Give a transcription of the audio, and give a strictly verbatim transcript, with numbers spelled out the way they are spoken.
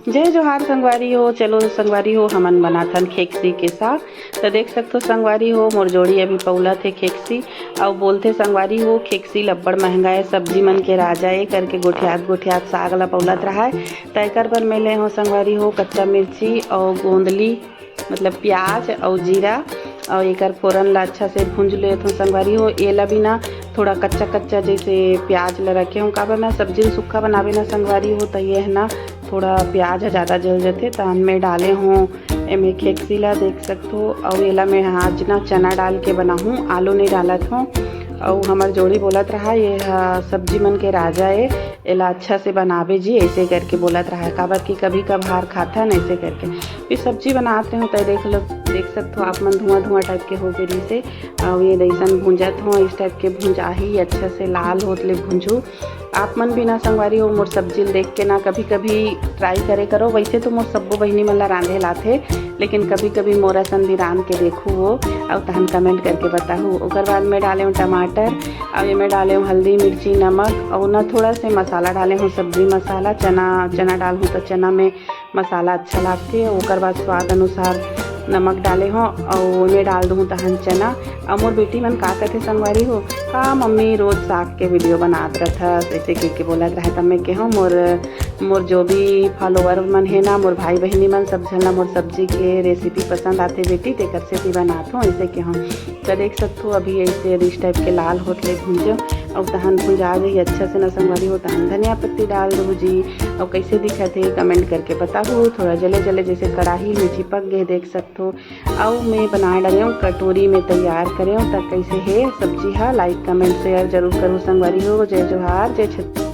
जय जोहार संगवारी हो। चलो संगवारी हो, हमन बनाथन खेकसी के साग। त देख सकथो संगवारी हो, मोर जोड़ी अभी पौलत हे खेकसी। अउ बोलथे संगवारी हो, खेकसी लब्बड़ महंगा हे, सब्जी मन के राजा ए करके गोठियात गोठियात साग ला पौलत रहाय। त एकर बर मैं ले हो संगवारी हो कच्चा मिर्ची अउ गोंदली, मतलब प्याज अउ जीरा, अउ एकर फोरन ला अच्छा से भूंज लेत हो संगवारी हो। एला भी ना थोड़ा कच्चा कच्चा जैसे प्याज ला रखे हो, काबर ना सब्जी ल सुक्खा बनाबे ना संगवारी हो, त ये है ना थोड़ा प्याज ह ज़्यादा जल जथे। त मैं डाले हो एमे खेकसी ला, देख सकथो। अउ एला मैं आज ना चना डाल के बनाहूँ, आलू नहीं डालत हो। अउ हमर जोड़ी बोलत रहा, ये ह सब्जी मन के राजा ए, एला अच्छा से बनाबे जी, ऐसे करके बोलत रहा, काबर कि कभी कभार खाथन ऐसे करके। फिर सब्जी बनात रहे हो, त देख लो, देख सकथो आप मन, धुआं धुआं टाइप के हो गे रहिसे। अउ ये दइसन भूंजत हो, इस टाइप के भूंजाही, अच्छा से लाल होत ले भूंजू। आप मन भी ना संगवारी हो, मोर सब्जी ल देख के ना कभी कभी ट्राई करे करो। वैसे तो मोर सब्बो बहिनी मन ला रांधे लाथे, लेकिन कभी कभी मोर असन भी रांध के देखू हो, अउ तहन कमेंट करके बताहू। ओकर बाद मैं डाले हूँ टमाटर, अउ एमे डाले हूँ हल्दी, मिर्ची, नमक, अउ ना थोड़ा से मसाला डाले हूँ, सब्जी मसाला। चना, चना डालहूँ त चना में मसाला अच्छा लागथे। ओकर बाद स्वाद अनुसार नमक डाले हो अउ ओमे डाल दूँ तहन चना। अउ मोर बेटी मन का कथे संगवारी हो, "का मम्मी रोज साग के वीडियो बनात रथस?" ऐसे कह के बोलत रहे। तब मैं कहे मोर, मोर जो भी फॉलोअर मन हे ना, मोर भाई बहिनी मन, सब झन ला मोर सब्जी के रेसिपी पसंद आथे बेटी, तेकर सेती बनात हो, ऐसे कहे। त देख सकथो अभी ऐसे इस टाइप के लाल होत ले भूंजो, अउ तहन भुंजा जाही अच्छा से ना संगवारी हो, तहन धनिया पत्ती डाल दो जी। अउ कैसे दिखत हे कमेंट करके बताहू। थोड़ा जले जले जैसे कढ़ाई में चिपक गए, देख सकथो। अउ मैं बना डाले हूँ कटोरी में तैयार करे हूँ। त कैसे हे सब्जी हा, लाइक कमेंट शेयर जरूर करू संगवारी हो। जय जोहार, जय छत्तीसगढ़।